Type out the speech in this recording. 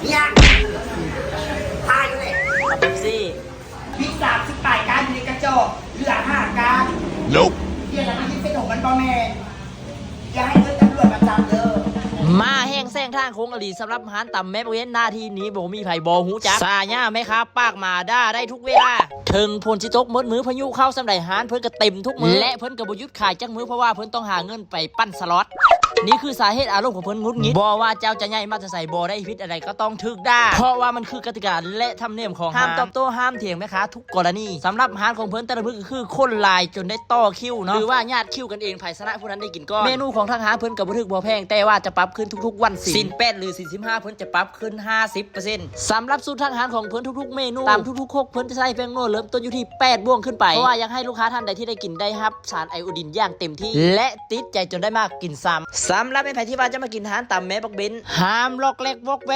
ຫຍັງ ພາຢູ່ແຫຼະ ເປັບຊີ ມີສາມສິບປາຍກ້ານຢູ່ໃນກະຈອກ ເຫຼືອຫ້າກ້ານ. ດຽວລະມາຍິງໃສ່ຖົງມັນບໍ່ແມ່ນ ຢ່າໃຫ້ເອີ້ນຕຳຫຼວດມາຈັບເດີ. ມາແຮງແຊງທາງໂຄ້ງອີ່ຫຼີ ສຳລັບຮ້ານຕຳແມ່ບັກເບັນ ນາທີນີ້ບໍ່ມີໃຜບໍ່ຮູ້ຈັກ ສາຍາແມ່ຄ້າປາກໝາ ດ່າໄດ້ທຸກເວລາ. ເຖິງຝົນຊິຕົກໝົດມື້ ພາຍຸເຂົ້າສ່ຳໃດ ຮ້ານເພິ່ນກໍເຕັມທຸກມື້ ແລະ ເພິ່ນກໍບໍ່ຢຸດຂາຍຈັກມື້ ເພາະວ່າເພິ່ນຕ້ອງຫາເງິນໄປປັ່ນສະລັອດ. ນີ້ຄືສາເຫດອາລົມຂອງເພິ່ນຫງຸດຫງິດ ບໍ່ວ່າເຈົ້າຈະໃຫຍ່ມາແຕ່ໃສ ບໍ່ໄດ້ຜິດອັນໃດກໍຕ້ອງຖືກດ່າ ເພາະວ່າມັນຄືກະຕິກາ ແລະ ທຳນຽມຂອງຮ້ານ ຫ້າມຕອບໂຕ້ ຫ້າມຖຽງແມ່ຄ້າທຸກກໍລະນີ. ສຳລັບຮ້ານຂອງເພິ່ນແຕ່ລະມື້ກໍຄືຄົນຫຼາຍຈົນໄດ້ຕໍ່ຄິວເນາະ ຫຼືວ່າຍາດຄິວກັນເອງ ໃຜຊະນະຜູ້ນັ້ນໄດ້ກິນກ່ອນ. ເມນູຂອງທາງຮ້ານເພິ່ນກໍບໍ່ຖືກບໍ່ແພງ ແຕ່ວ່າຈະປັບຂຶ້ນທຸກໆວັນສິນ ສິນແປດ ຫຼື ສິນສິບຫ້າ ເພິ່ນຈະປັບຂຶ້ນຫ້າສິບເປີເຊັນ. ສຳລັບສູດທາງຮ້ານຂອງເພິ່ນທຸກໆເມນູ ຕຳທຸກໆຄົກ ເພິ່ນຈະໃສ່ແປ້ງນົວເລີ່ມຕົ້ນຢູ່ທີ່ແປດບ່ວງຂຶ້ນໄປ ເພາະວ່າຢາກໃຫ້ລູກຄ້າທ່ານໃດທີ່ໄດ້ກິນໄດ້ຮັບສານໄອໂອດິນຢ່າງເຕັມທີ່ ແລະ ຕິດໃຈຈົນໄດ້ມາກິນຊ້ຳ. ສຳລັບແມ່ນໃຜທີ່ວ່າຈະມາກິນຮ້ານຕຳແມ່ບັກເບັນ ຫ້າມລັອກແລັກວອກແວກ